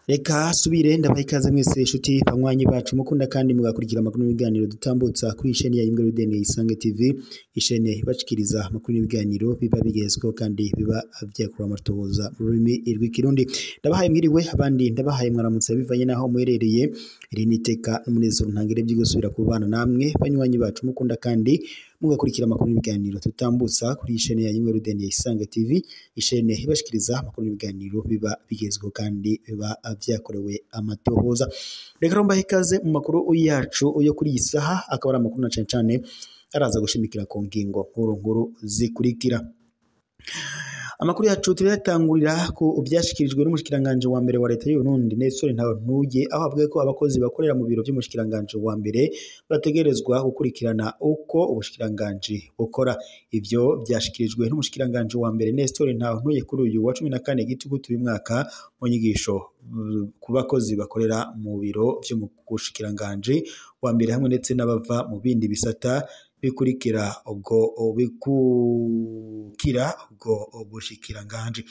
Reka subire ndabaha ikaze mwese inshuti banywanyi bacu mukunda kandi mugakurikira amakuru n'ibiganiro dutambutsa kuri isheni ya Imbwa Rudende Isange TV, isheni ibashikiriza amakuru n'ibiganiro biba bigezweho kandi biba vyakura amatohoza mu rurimi rw'ikirundi. Ndabahaye mwiriwe abandi ndabahaye mwaramutse bivanye naho muherereye. Iri ni iteka n'umunezero ntangere vyo gusubira kubana namwe banywanyi bacu mukunda kandi mugakurikira amakuru n'ibiganiro tutambutsa kuri isheni ya Imbwa Rudende Isange TV, isheni ibashikiriza amakuru n'ibiganiro biba bigezweho kandi biba vyakorewe amatohoza. Reka rero mbahe ikaze mu makuru yacu yo kuri iyi saha, akaba ari amakuru na cane cane araza gushimikira ku ngingo nkuru nkuru zikurikira. Amakuru yacu turayatangurira ku vyashikirijwe n'umushikiranganje wa mbere wa leta y'u Burundi Nestor Ntawontuye, aho avuga ko abakozi bakorera mu biro vy'umushikiranganje wa mbere bategerezwa gukurikirana uko ubushikiranganje bukora. Ivyo vyashikirijwe n'umushikiranganje wa mbere Nestor Ntawontuye kuri uyu wa 14 Gitugutu uyu mwaka mu nyigisho ku bakozi bakorera mu biro vy'umushikiranganje wa mbere hamwe ndetse n'abava mu bindi bisata bikurikira ubwo bikukira ubwo bushikiranganje.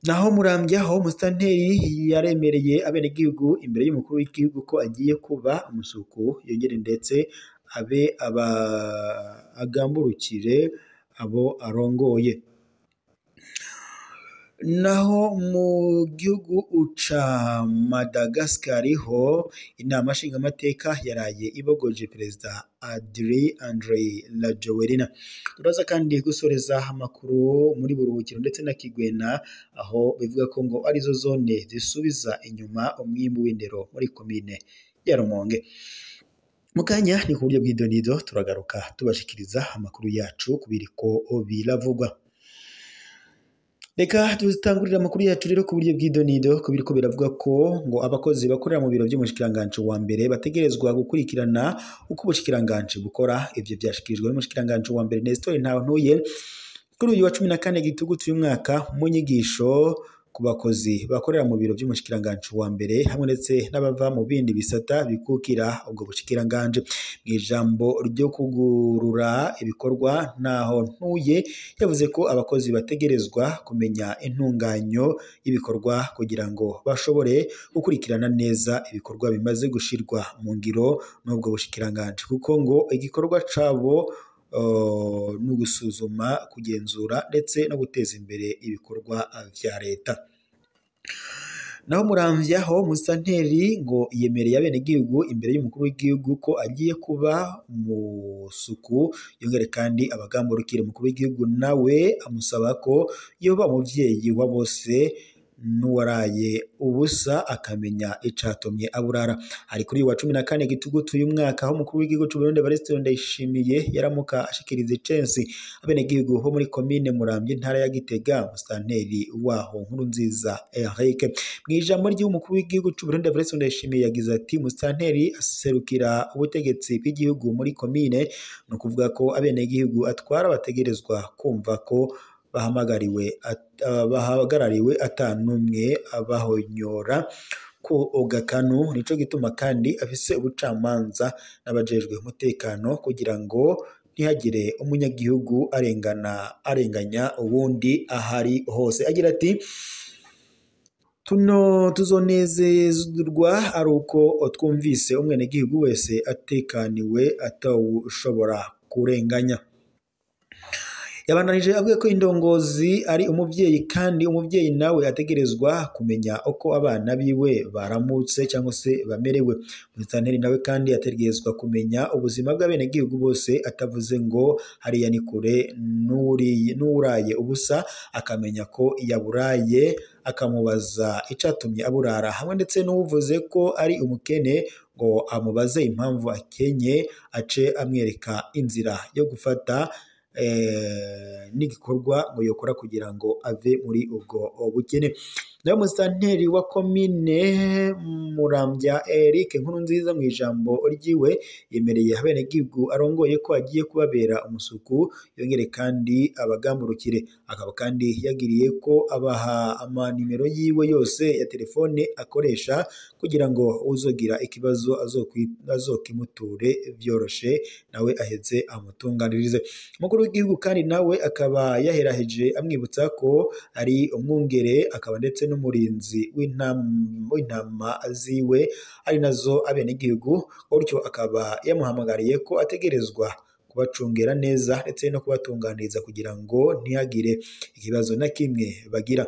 Naho Muramvya ho musitanteri yaremereye abenegihugu imbere y'umukuru w'igihugu ko agiye kuba umusuku yongere ndetse abe aba agamburukire abo arongoye. Naho mu gihugu ca Madagascar ho inama nshingamateka yaraye ibogoje perezida Adri Andry Rajoelina. Turaza kandi gusoreza amakuru muri buruhukiro ndetse na Kigwena, aho bivuga ko ngo arizo zone zisubiza inyuma umwimbu w'indero muri komine ya Rumonge. Mukanya ni ku buryo bw'idonido turagaruka tubashikiriza amakuru yacu kubiriko biravugwa. Reka dutangurira amakuru yacu rero ku buryo bw'idonido kubiriko biravuga ko ngo abakozi bakorera mu biro vy'umushikiranganje wa mbere bategerezwa gukurikirana uko ubushikiranganje bukora. Ivyo vyashikirijwe n'umushikiranganje wa mbere Nestor Ntawontuye kuri uyu wa 14 Gitugutu uyu mwaka mu nyigisho ku bakozi bakorera mu biro vy'umushikiranganje wa mbere hamwe ndetse n'abava mu bindi bisata bikukira ubwo bushikiranganje. Mw'ijambo ryo kugurura ibikorwa Ntawontuye yavuze ko abakozi bategerezwa kumenya intunganyo y'ibikorwa kugira ngo bashobore gukurikirana neza ibikorwa bimaze gushirwa mu ngiro n'ubwo bushikiranganje, kuko ngo igikorwa cabo no gusuzuma, kugenzura ndetse no guteza imbere ibikorwa vya leta. Naho Muramvya ho musitanteri ngo yemereye abenegihugu imbere y'umukuru w'igihugu ko agiye kuba umusuku yongere kandi abagamburukire. Umukuru w'igihugu nawe amusaba ko yoba umuvyeyi wa bose n'uwaraye ubusa akamenya icatumye aburara. Hari kuri uyu wa 14 Gitugutu uyu mwaka aho umukuru w'igihugu c'u Burundi Evariste Ndayishimiye yaramuka ashikiriza icensi abenegihugu bo muri komine Muramvya intara ya Gitega, musitanteri waho Nkurunziza Eric. Mw'ijambo ry'umukuru w'igihugu c'u Burundi Evariste Ndayishimiye yagize ati: musitanteri aserukira ubutegetsi bw'igihugu muri komine, ni ukuvuga ko abenegihugu atwara bategerezwa kumva ko bahagarariwe atanumwe abahonyora ku gakanu. Nico gituma kandi afise ubucamanza n'abajejwe umutekano kugira ngo ntihagire umunyagihugu arenganya uwundi ahari hose. Agira ati: tuno tuzonezerwa ari uko twumvise umwenegihugu wese atekaniwe atawushobora kurenganya. Yabandanije avuga ko indongozi ari umuvyeyi kandi umuvyeyi nawe ategerezwa kumenya uko abana biwe baramutse cyangwa se bamerewe. Musitanteri nawe kandi ategerezwa kumenya ubuzima bw'abenegihugu bose, atavuze ngo hariya ni kure n'uraye ubusa, akamenya ko yaburaye akamubaza icatumye aburara, hamwe ndetse n'uvuze ko ari umukene ngo amubaze impamvu akenye, ace amwereka inzira yo gufata n'igikorwa ngo yokora kugira ngo ave muri ubwo bukene. Nawe musitanteri wa komine Muramvya Eric Nkurunziza mu ijambo ryiwe yemereye abenegihugu arongoye ko agiye kubabera umusuku, yongere kandi abagamburukire. Akaba kandi yagiriye ko abaha amanimero yiwe yose ya telefone akoresha kugira ngo uzogira ikibazo azokimuture vyoroshe, nawe aheze amutunganirize. Umukuru w'igihugu kandi nawe akaba yaheraheje amwibutsa ko ari umwungere, akaba ndetse n'umurinzi w'intama ziwe ari nazo abenegihugu, gutyo akaba yamuhamagariye ko ategerezwa kubacungera neza ndetse no kubatunganiriza kugira ngo ntihagire ikibazo na kimwe bagira.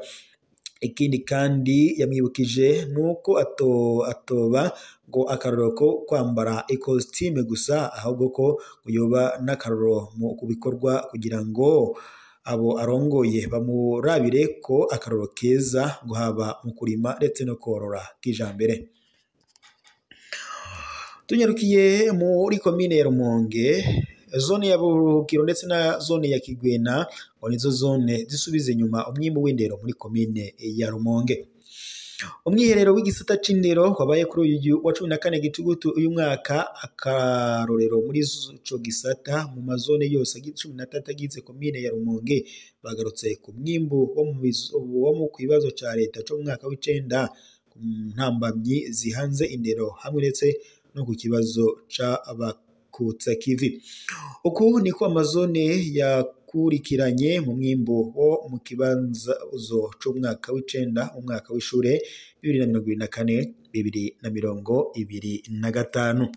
Ikindi kandi yamwibukije nuko atoba ngo akarorero ko kwambara ikositime gusa, ahubwo ko yoba n'akarorero mu bikorwa kugira ngo abo arongoye bamurabire ko akarorero keza ngo haba mu kurima ndetse no korora kijambere. Tunyarukiye muri komine ya Rumonge, zone ya Buruhukiro ndetse na zone ya Kigwena ngo nizo zone zisubiza inyuma umwimbu w'indero muri komine ya Rumonge. Umwiherero w'igisata c'indero wabaye kuri uyu wa 14 Gitugutu uyu mwaka, akarorero muri ico gisata mu mazone yose 13 agize komine ya Rumonge bagarutse ku mwimbu wo mu kibazo ca leta co mu mwaka w'icenda, ku ntambamyi zihanze indero hamwe ndetse no ku kibazo c'abakutsa kivi. Uku niko amazone yakurikiranye mu mwimbu wo mu kibanzo c'umwaka w'icenda mu mwaka w'ishure 2024 2025.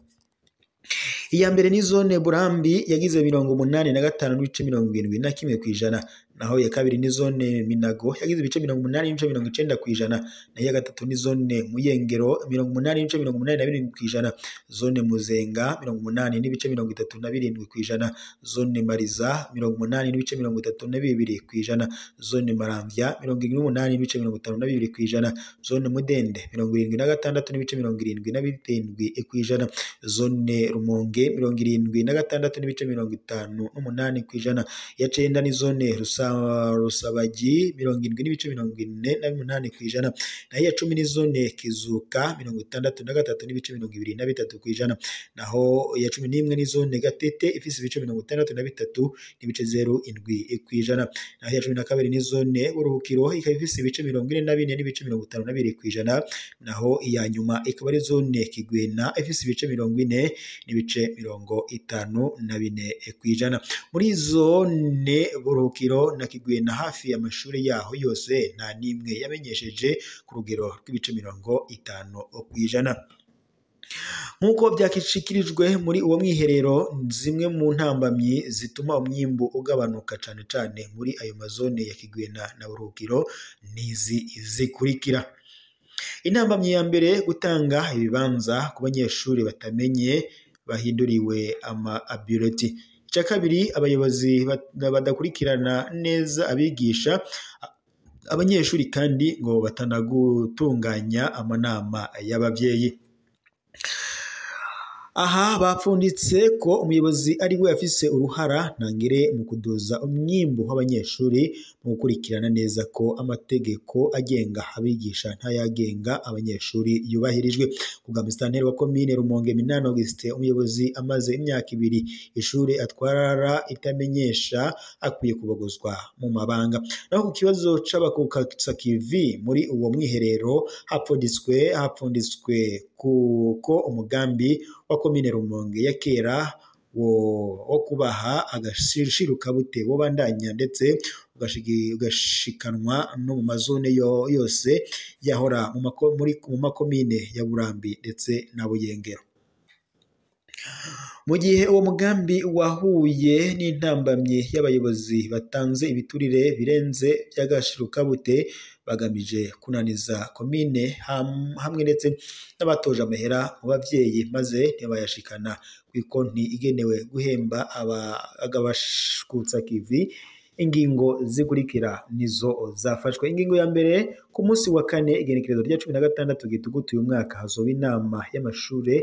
Iya mbere ni zone Burambi yagize 85.71%, naho iya kabiri ni zone Minago yagize ibice 80.90%, naho iya gatatu ni zone Muyengero 80.87%, zone Muzenga 80.37%, zone Mariza 80.32%, zone Maramvya 78.52%, zone Mudende 76.77%, zone Rumonge 76.58%, iya cenda ni zone Rusabagi 70.48%, naho iya 10 ni zone Kizuka 63.23%, naho iya 11 ni zone Gatete ifise ibice 63.07%, naho iya 12 ni zone Buruhukiro ikaba ifise ibice 44.52%, naho iya nyuma ikaba ari zone Kigwena ifise ibice 40.54%. Muri zone Buruhukiro na Kigwena hafi y'amashuri yaho yose nta n'imwe yamenyesheje ku rugero rw'ibice 50%. Nk'uko byakishikirijwe muri uwo mwiherero, zimwe mu ntambamyi zituma umwimbu ugabanuka cane cane muri ayo mazone ya Kigwena na Buruhukiro nizi zikurikira. Intambamyi ya mbere, gutanga ibibanza ku banyeshuri batamenye bahinduriwe ama abiroti. Icya kabiri, abayobozi badakurikirana neza abigisha abanyeshuri kandi ngo batanagutunganya amanama y'abavyeyi. Aha bapfunditse ko umuyobozi ari we afise uruhara ntangere mu kuduza umwimbu w'abanyeshuri mu gukurikirana neza ko amategeko agenga abigisha ntayagenga abanyeshuri yubahirijwe. Kubwa musitanteri wa komine Rumonge Minani Augustin, umuyobozi amaze imyaka 2 ishure atwarara itamenyesha akwiye kubogozwa mu mabanga. Naho ku kibazo c'abakutsa kivi muri uwo mwiherero hapfunditswe kuko umugambi wa komine Rumonge ya kera wo kubaha agashirukabute wobandanya ndetse ugashikanwa no mu mazone yose yahora mu makomine ya Burambi ndetse na Buyengero. Mu gihe uwo mugambi wahuye n'intambamyi y'abayobozi batanze ibiturire birenze by'agashirukabute bagamije kunaniza komine hamwe ndetse n'abatoje amahera mu bavyeyi maze ntibayashikana ku ikonti igenewe guhemba abashikutsa kivi. Ingingo zikurikira nizo zafashwe. Ingingo ya mbere, ku munsi wa kane igenekerezo rya 16 Gitugutu uyu mwaka hazoba inama y'amashure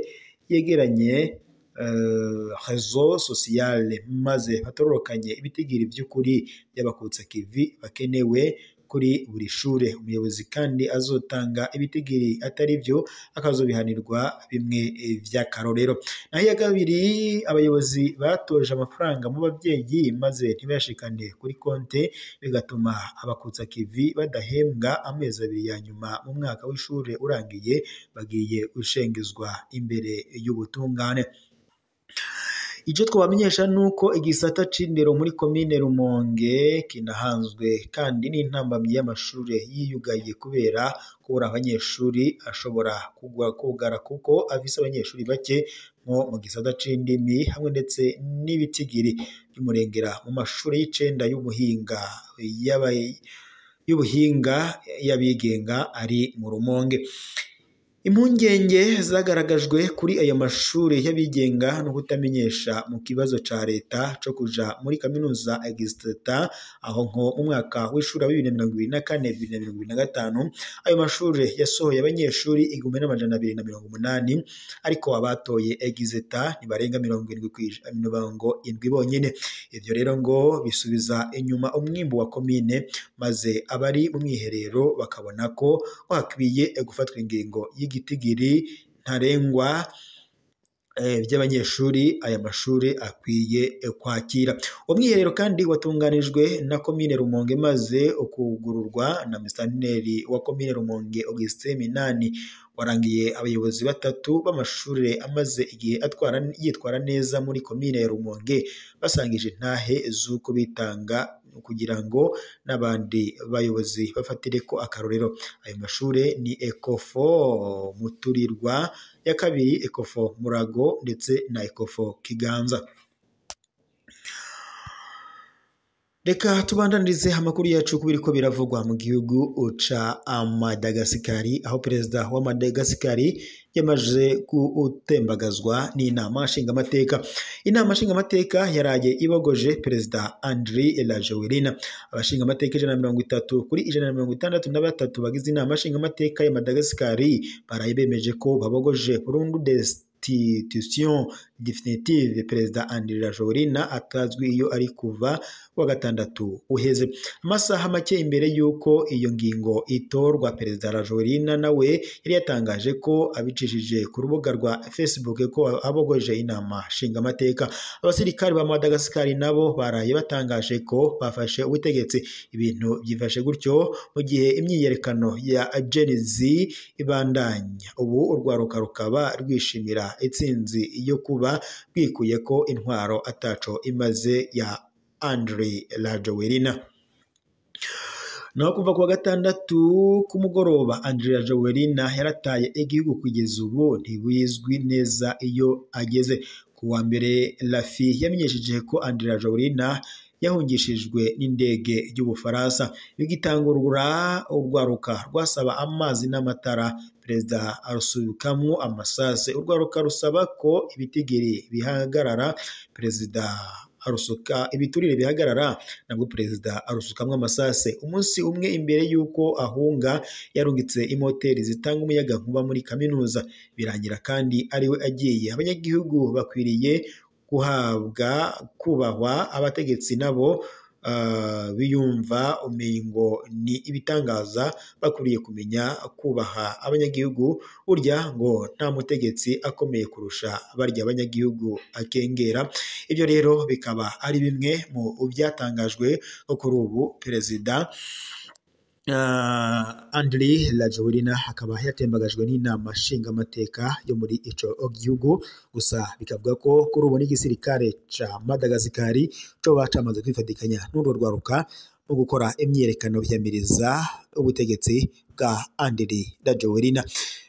yegeranye réseau social, maze batororokanye ibitigiri vy'ukuri by'abakutsa kivi bakenewe kuri buri shure. Umuyobozi kandi azotanga ibitigiri atari byo akazobihanirwa bimwe vy'akarorero. Naho iya kabiri, abayobozi batoje amafaranga mu bavyeyi maze ntibayashikane kuri konte, bigatuma abakutsa kivi badahembwa amezi abiri ya nyuma mu mwaka w'ishure urangiye, bagiye gushengezwa imbere y'ubutungane. Ico twabamenyesha nuko igisata c'indero muri komine Rumonge kinahanzwe kandi n'intambamyi y'amashure yiyugaye kubera kubura abanyeshuri, ashobora kugwa kugara kuko afise abanyeshuri bake nko mu gisata c'indimi hamwe ndetse n'ibitigiri by'umurengera mu mashure y'icenda y'ubuhinga y'abigenga ari mu Rumonge. Impungenge zagaragajwe kuri ayo mashuri y'abigenga no kutamenyesha mu kibazo ca leta co kuja muri kaminuza Exeter, aho nko mu mwaka w'ishuri wa 2024 2025 ayo mashuri yasohoye abanyeshuri 1280, ariko abatoye Exeter ntibarenga 70 bonyene. Ivyo rero ngo bisubiza inyuma umwimbu wa komine, maze abari mu mwiherero bakabona ko hakwiye gufatwa ingingo y'igitigiri ntarengwa by'abanyeshuri aya mashuri akwiye kwakira. Uwo mwiherero kandi watunganijwe na komine Rumonge maze ukugururwa na musitanteri wa komine Rumonge Augustin Minani, warangiye abayobozi batatu b'amashuri amaze igihe yitwara neza muri komine Rumonge basangije intahe z'uko bitanga kugira ngo n'abandi bayobozi bafatire ko akarorero. Ayo mashure ni Ekofo Muturirwa ya kabiri, Ekofo Murago ndetse na Ekofo Kiganza. Reka tubandanirize amakuru yacu kubiriko biravugwa mu gihugu ca Madagascar, aho perezida wa Madagascar yamaze gutembagazwa n'inama nshingamateka. Inama nshingamateka yaraye ibogoje perezida Andry Rajoelina. Abashingamateka 130 kuri 163 bagize inama nshingamateka ya Madagascar baraye bemeje ko babogoje burundu destitution definitive perezida Andry Rajoelina atazwi iyo ari kuva wa gatandatu uheze. Amasaha make imbere y'uko iyo ngingo itorwa, perezida Rajoelina nawe yari yatangaje ko abicishije ku rubuga rwa Facebook ko abogoje inama nshingamateka. Abasirikari ba Madagascar nabo baraye batangaje ko bafashe ubutegetsi. Ibintu byifashe gutyo mu gihe imyiyerekano ya Gen Z ibandanya. Ubu urwaruka rukaba rwishimira itsinzi yo kuba bwikuye ko intwaro ataco imaze ya Andry Rajoelina. Naho kuva kuwa gatandatu kumugoroba, Andry Rajoelina yarataye igihugu, kugeza ubu ntibizwi neza iyo ageze. Kuwa mbere Rafi yamenyesheje ko Andry Rajoelina yahungishijwe n'indege y'Ubufaransa. Bigitangurura urwaruka rwasaba amazi n'amatara, perezida arusubikamwo amasase. Urwaruka rusaba ko ibitigiri bihagarara, perezida arusuka ibiturire bihagarara, nabwo perezida arusukamwo amasase. Umunsi umwe imbere y'uko ahunga yarungitse imoteri zitanga umuyaga nkuba muri kaminuza, birangira kandi ariwe agiye. Abanyagihugu bakwiriye guhabwa kubahwa, abategetsi nabo biyumva umengo ni ibitangaza, bakwiriye kumenya kubaha abanyagihugu. Burya ngo nta mutegetsi akomeye kurusha barya abanyagihugu akengera. Ibyo rero bikaba ari bimwe mu byatangajwe ko kuri ubu perezida Andry Rajoelina akaba yatembagajwe n'inama nshingamateka yo muri ico gihugu. Gusa bikavuga ko kuri ubu n'igisirikare ca Madagascar coba camaze kwifatikanya n'urwo rwaruka mu gukora imyiyerekano vyamiriza ubutegetsi bwa Andry Rajoelina.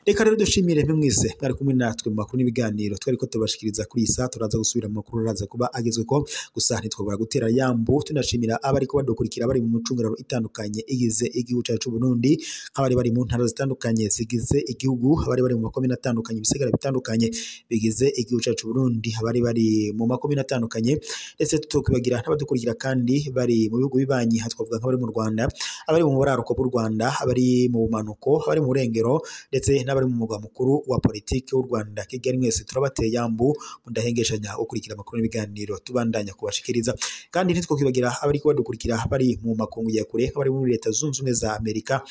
Reka rero dushimire mwese mwari kumwe natwe mu makuru n'ibiganiro twariko tubashikiriza kuri iyi saha. Turaza gusubira mu makuru araza kuba agezweko, gusa ntitwobora gutera yambu. Tunashimira abariko badukurikira bari mu mucungararo itandukanye igize igihugu cacu Burundi, nk'abari bari mu ntara zitandukanye zigize igihugu, abari bari mu makomine atandukanye, ibisigara bitandukanye bigize igihugu cacu Burundi, abari bari mu makomine atandukanye, ndetse tutokwibagira n'abadukurikira kandi bari mu bihugu bibanyi, twavuga nk'abari mu Rwanda, abari mu buraruko bw'u Rwanda, abari mu mu bumanuko, abari mu burengero ndetse n'abari mu mugwa mukuru wa politiki w'u Rwanda Kigali, mwese turabateye yambu mudahengeshanya gukurikira amakuru n'ibiganiro tubandanya kubashikiriza. Kandi ntitwokwibagira abari kubadukurikira bari mu makungu ya kure, abari muri Leta Zunze Ubumwe za Amerika,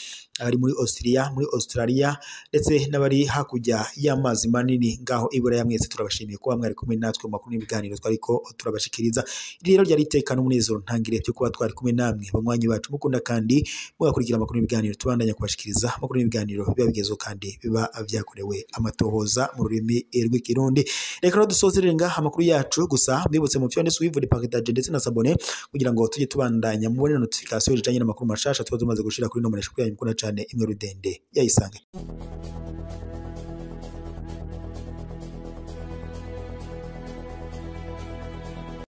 abari muri Austria, muri Australia ndetse n'abari hakurya y'amazi manini ngaho i Buraya, mwese turabashimiye kuba mwari kumwe natwe mu makuru n'ibiganiro twariko turabashikiriza. Iri rero ryari iteka n'umunezero ntangire byo kuba twari kumwe namwe banywanyi bacu mukunda kandi mugakurikira amakuru n'ibiganiro tubandanya kubashikiriza. Amakuru n'ibiganiro biba bigezweho kandi biba vyakorewe amatohoza mu rurimi rw'ikirundi. Reka rero dusozerere ngaha amakuru yacu, gusa mbibutse mu vyonde suivre, partage ndetse na s'abonner kugira ngo tujye tubandanya mubone notification zijanye n'amakuru mashasha tuba tumaze gushira kuri no munesha kuyanyu mukunda cane imwe rudende yayisange.